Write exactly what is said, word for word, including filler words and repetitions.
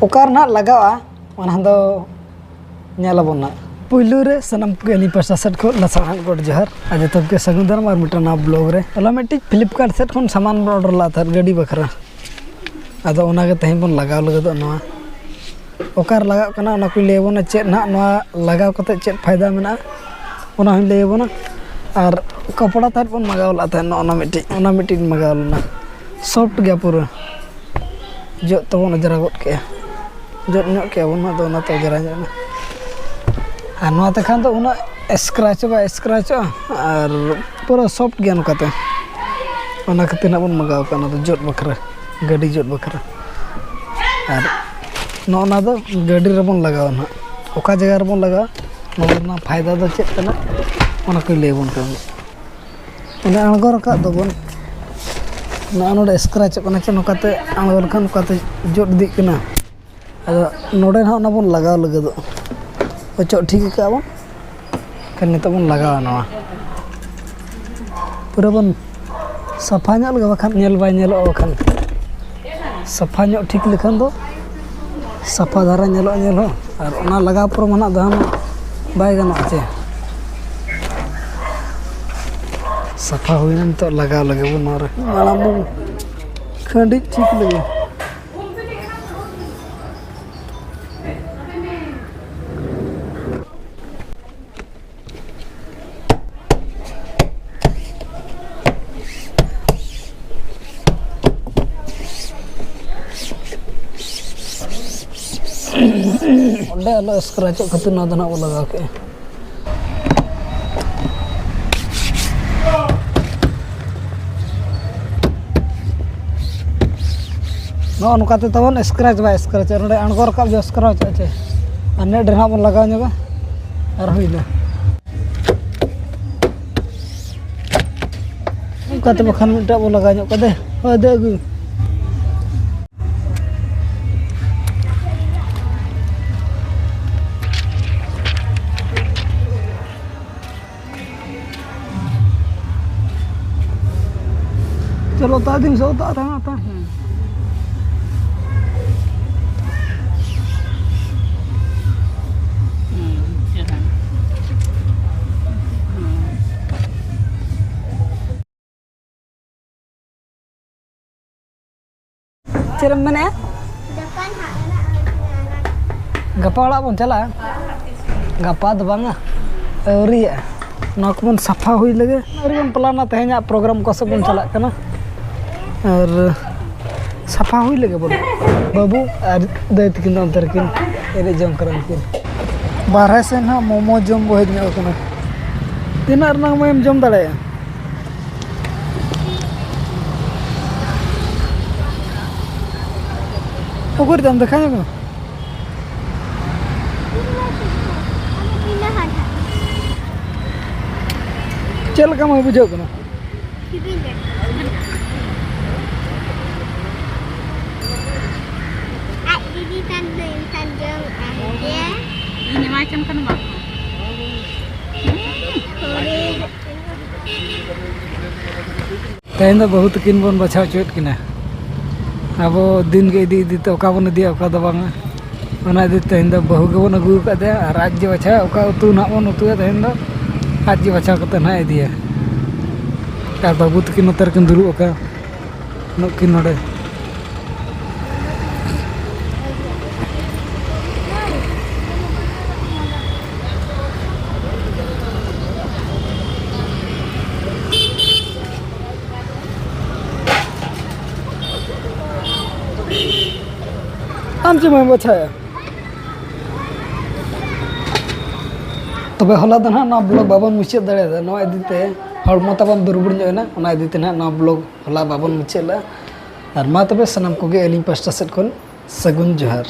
ᱚᱠᱟ ᱨᱮ ᱱᱟᱦᱟᱜ ᱞᱟᱜᱟᱜᱼᱟ, ᱚᱱᱟ ᱫᱚ ᱧᱮᱞ ᱟᱵᱚᱱ ᱱᱟᱦᱟᱜ᱾ ᱯᱩᱭᱞᱩ ᱨᱮ ᱥᱟᱱᱟᱢ ᱠᱚᱜᱮ ᱟᱹᱞᱤᱧ ᱯᱟᱦᱴᱟ ᱥᱮᱫ ᱠᱷᱚᱱ ᱞᱟᱥᱟᱲᱦᱮᱫ ᱜᱚᱰ ᱡᱚᱦᱟᱨ ᱟᱨ ᱡᱚᱛᱚ ᱠᱚᱜᱮ ᱥᱟᱹᱜᱩᱱ ᱫᱟᱨᱟᱢ ᱟᱨ ᱢᱤᱫᱴᱟᱝ ᱱᱟᱣᱟ ᱵᱞᱚᱜ ᱨᱮ᱾ ᱦᱚᱞᱟ ᱢᱤᱫᱴᱤᱡ ᱯᱷᱞᱤᱯᱠᱟᱨᱴ ᱥᱮᱫ ᱠᱷᱚᱱ ᱥᱟᱢᱟᱱ ᱵᱚᱱ ᱚᱰᱟᱨ ᱞᱮᱫ ᱛᱟᱦᱮᱸᱫ ᱜᱟᱹᱰᱤ ᱵᱟᱠᱷᱨᱟ, ᱟᱫᱚ ᱚᱱᱟᱜᱮ ᱛᱮᱦᱮᱧ ᱵᱚᱱ ᱞᱟᱜᱟᱣ ᱞᱟᱹᱜᱤᱫᱚᱜ ᱱᱚᱣᱟ᱾ ᱚᱠᱟᱨᱮ ᱞᱟᱜᱟᱜ ᱠᱟᱱᱟ ᱚᱱᱟ ᱠᱚᱧ ᱞᱟᱹᱭ ᱟᱵᱚᱱᱟ, ᱪᱮᱫ ᱱᱟᱦᱟᱜ ᱱᱚᱣᱟ ᱞᱟᱜᱟᱣ ᱠᱟᱛᱮ ᱪᱮᱫ ᱯᱷᱟᱭᱫᱟ ᱢᱮᱱᱟᱜᱼᱟ ᱚᱱᱟ ᱦᱚᱸᱧ ᱞᱟᱹᱭ ᱟᱵᱚᱱᱟ᱾ ᱟᱨ ᱠᱟᱯᱲᱟ ᱛᱟᱦᱮᱸᱫ ᱵᱚᱱ ᱢᱟᱜᱟᱣ ᱞᱮᱫ ᱛᱟᱦᱮᱸᱫ, ᱱᱚᱜᱼᱚ ᱱᱚᱣᱟ ᱢᱤᱫᱴᱤᱡ, ᱚᱱᱟ ᱢᱤᱫᱴᱤᱡ ᱤᱧ ᱢᱟᱜᱟᱣ ᱞᱮᱱᱟ, ᱥᱚᱯᱷᱴ ᱜᱮᱭᱟ ᱯᱩᱨᱟᱹ᱾ ᱡᱚᱜ ᱛᱟᱵᱚᱱ ᱚᱡᱽᱨᱟ ᱜᱚᱫ ᱠᱮᱜᱼᱟ, ᱡᱚᱜ ᱧᱚᱜ ᱠᱮᱜᱼᱟ ᱵᱚᱱ, ᱟᱫᱚ ᱚᱱᱟᱛᱮ ᱚᱡᱽᱨᱟ ᱧᱚᱜ ᱮᱱᱟ᱾ ᱟᱨ ᱱᱚᱣᱟ ᱛᱮᱠᱷᱟᱱ ᱫᱚ ᱩᱱᱟᱹᱜ ᱥᱠᱨᱟᱪ ᱦᱚᱸ ᱵᱟᱭ ᱥᱠᱨᱟᱪᱚᱜᱼᱟ ᱟᱨ ᱯᱩᱨᱟᱹ ᱥᱚᱯᱷᱴ ᱜᱮᱭᱟ ᱱᱚᱝᱠᱟᱛᱮ, ᱚᱱᱟ ᱠᱷᱟᱹᱛᱤᱨ ᱱᱟᱜ ᱵᱚᱱ ᱢᱟᱜᱟᱣ ᱠᱟᱜᱼᱟ ᱚᱱᱟ ᱫᱚ ᱡᱚᱜ ᱵᱟᱠᱷᱨᱟ, ᱜᱟᱹᱰᱤ ᱡᱚᱜ ᱵᱟᱠᱷᱨᱟ᱾ ᱟᱨ ᱱᱚᱜᱼᱚ ᱱᱟ ᱫᱚ ᱜᱟᱹᱰᱤ ᱨᱮᱵᱚᱱ ᱞᱟᱜᱟᱣᱟ ᱱᱟᱜ, ᱚᱠᱟ ᱡᱟᱭᱜᱟ ᱨᱮᱵᱚᱱ ᱞᱟᱜᱟᱣᱟ, ᱱᱚᱣᱟ ᱨᱮᱱᱟᱜ ᱯᱷᱟᱭᱫᱟ ᱫᱚ ᱪᱮᱫ ᱠᱟᱱᱟ ᱚᱱᱟ ᱠᱚᱧ ᱞᱟᱹᱭ ᱟᱵᱚᱱ ᱠᱟᱱᱟ᱾ ᱚᱱᱮ ᱟᱬᱜᱚ ᱨᱟᱠᱟᱵ ᱫᱚᱵᱚᱱ, ᱱᱚᱜᱼᱚ ᱱᱚᱰᱮ ᱥᱠᱨᱟᱪᱚᱜ ᱠᱟᱱᱟ ᱪᱮ, ᱱᱚᱝᱠᱟᱛᱮ ᱟᱬᱜᱚ ᱞᱮᱠᱷᱟᱱ ᱱᱚᱝᱠᱟᱛᱮ ᱡᱚᱫ ᱤᱫᱤᱜ ᱠᱟᱱᱟ᱾ ᱟᱫᱚ ᱱᱚᱰᱮ ᱱᱟᱦᱟᱜ ᱚᱱᱟ ᱵᱚᱱ ᱞᱟᱜᱟᱣ ᱞᱟᱹᱜᱤᱫᱚᱜ, ᱚᱪᱚᱜ ᱴᱷᱤᱠ ᱟᱠᱟᱫ ᱵᱚᱱ᱾ ᱠᱷᱟᱱ ᱱᱤᱛᱚᱜ ᱵᱚᱱ ᱞᱟᱜᱟᱣᱟ ᱱᱚᱣᱟ, ᱯᱩᱨᱟᱹ ᱵᱚᱱ ᱥᱟᱯᱷᱟ ᱧᱚᱜ ᱞᱮᱜᱮ, ᱵᱟᱠᱷᱟᱱ ᱧᱮᱞ ᱵᱟᱭ ᱧᱮᱞᱚᱜᱼᱟ᱾ ᱵᱟᱠᱷᱟᱱ ᱥᱟᱯᱷᱟ ᱧᱚᱜ ᱴᱷᱤᱠ ᱞᱮᱠᱷᱟᱱ ᱫᱚ ᱥᱟᱯᱷᱟ ᱫᱷᱟᱨᱟ ᱧᱮᱞᱚᱜᱼᱟ ᱧᱮᱞ ᱦᱚᱸ, ᱟᱨ ᱚᱱᱟ ᱞᱟᱜᱟᱣ ᱯᱚᱨᱮ ᱢᱟ ᱱᱟᱜ ᱫᱚᱦᱚ ᱢᱟ ᱵᱟᱭ ᱜᱟᱱᱚᱜᱼᱟ ᱪᱮ᱾ ᱥᱟᱯᱷᱟ ᱦᱩᱭᱱᱟ, ᱱᱤᱛᱚᱜ ᱞᱟᱜᱟᱣ ᱞᱟᱹᱜᱤᱫ ᱵᱚᱱ ᱱᱚᱣᱟ ᱨᱮ᱾ ᱢᱟᱲᱟᱝ ᱵᱚᱱ ᱠᱷᱟᱹᱰᱤᱡ ᱴᱷᱤᱠ ᱞᱮᱜᱮ᱾ ᱚᱸᱰᱮ ᱟᱞᱚ ᱥᱠᱨᱟᱪᱚᱜ ᱠᱷᱟᱹᱛᱤᱨ ᱱᱚᱣᱟ ᱫᱚ ᱱᱟᱜ ᱵᱚ ᱞᱟᱜᱟᱣ ᱠᱮᱜᱼᱟ᱾ ᱱᱚᱜᱼᱚ ᱱᱚᱝᱠᱟᱛᱮ ᱛᱟᱵᱚᱱ ᱥᱠᱨᱟᱪ ᱵᱟᱭ ᱥᱠᱨᱟᱪᱚᱜᱼᱟ, ᱱᱚᱰᱮ ᱟᱬᱜᱚ ᱨᱟᱠᱟᱵ ᱡᱚᱦᱚᱜ ᱥᱠᱨᱟᱪᱚᱜᱼᱟ ᱪᱮ᱾ ᱟᱨ ᱱᱮᱴ ᱨᱮ ᱱᱟᱜ ᱵᱚᱱ ᱞᱟᱜᱟᱣ ᱧᱚᱜᱟ, ᱟᱨ ᱦᱩᱭᱱᱟ᱾ ᱚᱱᱠᱟᱛᱮ ᱵᱟᱠᱷᱟᱱ ᱢᱤᱫᱴᱟᱜ ᱵᱚ ᱞᱟᱜᱟᱣ ᱧᱚᱜ ᱠᱟᱫᱮ᱾ ᱦᱳᱭ, ᱫᱮ ᱟᱹᱜᱩ᱾ ᱪᱚᱞᱚ, ᱛᱟ ᱫᱤᱱ ᱥᱚ ᱛᱟ ᱛᱟ ᱛᱟ᱾ ᱪᱮᱫ ᱮᱢ ᱢᱮᱱᱮᱫᱼᱟ? ᱜᱟᱯᱟ ᱱᱟᱦᱟᱜ ᱢᱮᱱᱟᱜᱼᱟ᱾ ᱜᱟᱯᱟ ᱚᱲᱟᱜ ᱵᱚᱱ ᱪᱟᱞᱟᱜᱼᱟ? ᱜᱟᱯᱟ ᱫᱚ ᱵᱟᱝᱟ, ᱟᱹᱣᱨᱤᱭᱟᱜᱼᱟ᱾ ᱱᱚᱣᱟ ᱠᱚᱵᱚᱱ ᱥᱟᱯᱷᱟ ᱦᱩᱭ ᱞᱮᱜᱮ, ᱟᱹᱣᱨᱤ ᱵᱚᱱ ᱯᱞᱟᱱᱟ ᱛᱮᱦᱮᱧᱟᱜ ᱯᱨᱳᱜᱨᱟᱢ ᱠᱚ ᱥᱮᱫ ᱵᱚᱱ ᱪᱟᱞᱟᱜ ᱠᱟᱱᱟ᱾ ᱟᱨ ᱥᱟᱯᱷᱟ ᱦᱩᱭ ᱞᱮᱜᱮ ᱵᱚᱞᱮ᱾ ᱵᱟᱹᱵᱩ ᱟᱨ ᱫᱟᱹᱭ ᱛᱟᱹᱠᱤᱱ ᱫᱚ ᱚᱱᱛᱮ ᱨᱮᱠᱤᱱ ᱮᱱᱮᱡ ᱡᱚᱝ ᱠᱟᱱᱟ ᱩᱱᱠᱤᱱ᱾ ᱵᱟᱨᱦᱮ ᱥᱮᱱ ᱦᱟᱸᱜ ᱢᱳᱢᱳ ᱡᱚᱢ ᱵᱚ ᱦᱮᱡ ᱧᱚᱜ ᱟᱠᱟᱱᱟ᱾ ᱛᱤᱱᱟᱹᱜ ᱨᱮᱱᱟᱜ ᱢᱳᱢᱳᱢ ᱡᱚᱢ ᱫᱟᱲᱮᱭᱟᱜᱼᱟ? ᱚᱠᱚᱭ ᱨᱮ ᱟᱢ ᱫᱮᱠᱷᱟᱣ ᱧᱚᱜ ᱢᱮ᱾ ᱪᱮᱫ ᱞᱮᱠᱟ ᱢᱟᱹᱭ ᱵᱩᱡᱷᱟᱹᱜ ᱠᱟᱱᱟ? ᱥᱤᱵᱤᱞᱟ᱾ ᱟᱡ ᱫᱤᱫᱤ ᱛᱟᱢ ᱫᱚ ᱮᱱᱠᱷᱟᱱ ᱡᱚᱢ ᱟᱭ ᱜᱮ᱾ ᱤᱧ ᱮᱢᱟᱭ ᱠᱟᱱ ᱠᱷᱟᱱ ᱵᱟᱝ᱾ ᱦᱳᱭ᱾ ᱛᱮᱦᱮᱧ ᱫᱚ ᱵᱟᱹᱦᱩ ᱛᱟᱹᱠᱤᱱ ᱵᱚᱱ ᱵᱟᱪᱷᱟᱣ ᱦᱚᱪᱚᱭᱮᱫ ᱠᱤᱱᱟ᱾ ᱟᱵᱚ ᱫᱤᱱ ᱜᱮ ᱤᱫᱤ ᱤᱫᱤ ᱛᱮ ᱚᱠᱟ ᱵᱚᱱ ᱤᱫᱤᱭᱟ, ᱚᱠᱟ ᱫᱚ ᱵᱟᱝᱟ᱾ ᱚᱱᱟ ᱤᱫᱤ ᱛᱮ ᱛᱮᱦᱮᱧ ᱫᱚ ᱵᱟᱹᱦᱩ ᱜᱮᱵᱚᱱ ᱟᱹᱜᱩ ᱟᱠᱟᱫᱮᱭᱟ ᱟᱨ ᱟᱡ ᱜᱮ ᱵᱟᱪᱷᱟᱣᱟ ᱚᱠᱟ ᱩᱛᱩ ᱱᱟᱦᱟᱜ ᱵᱚᱱ ᱩᱛᱩᱭᱟ᱾ ᱛᱮᱦᱮᱧ ᱫᱚ ᱟᱡ ᱜᱮ ᱵᱟᱪᱷᱟᱣ ᱠᱟᱛᱮ ᱱᱟᱦᱟᱜ ᱤᱫᱤᱭᱟ᱾ ᱟᱨ ᱵᱟᱹᱵᱩ ᱛᱟᱹᱠᱤᱱ ᱱᱚᱛᱮ ᱨᱮᱠᱤᱱ ᱫᱩᱲᱩᱵ ᱟᱠᱟᱱ, ᱱᱩᱠᱤᱱ ᱱᱚᱰᱮ᱾ ᱟᱢ ᱪᱮᱫ ᱮᱢ ᱵᱟᱪᱷᱟᱭᱟ? ᱛᱚᱵᱮ ᱦᱚᱞᱟ ᱫᱚ ᱱᱟᱦᱟᱜ ᱱᱚᱣᱟ ᱵᱞᱚᱜ ᱵᱟᱵᱚᱱ ᱢᱩᱪᱟᱹᱫ ᱫᱟᱲᱮᱭᱟᱫᱟ, ᱱᱚᱣᱟ ᱤᱫᱤ ᱛᱮ ᱦᱚᱲᱢᱚ ᱛᱟᱵᱚᱱ ᱫᱩᱨᱵᱚᱞ ᱧᱚᱜ ᱮᱱᱟ, ᱚᱱᱟ ᱤᱫᱤ ᱛᱮ ᱱᱟᱦᱟᱜ ᱱᱚᱣᱟ ᱵᱞᱚᱜ ᱦᱚᱞᱟ ᱵᱟᱵᱚᱱ ᱢᱩᱪᱟᱹᱫ ᱞᱮᱫᱟ᱾ ᱟᱨ ᱢᱟ ᱛᱚᱵᱮ ᱥᱟᱱᱟᱢ ᱠᱚᱜᱮ ᱟᱹᱞᱤᱧ ᱯᱟᱥᱴᱟ ᱥᱮᱫ ᱠᱷᱚᱱ ᱥᱟᱹᱜᱩᱱ ᱡᱚᱦᱟᱨ᱾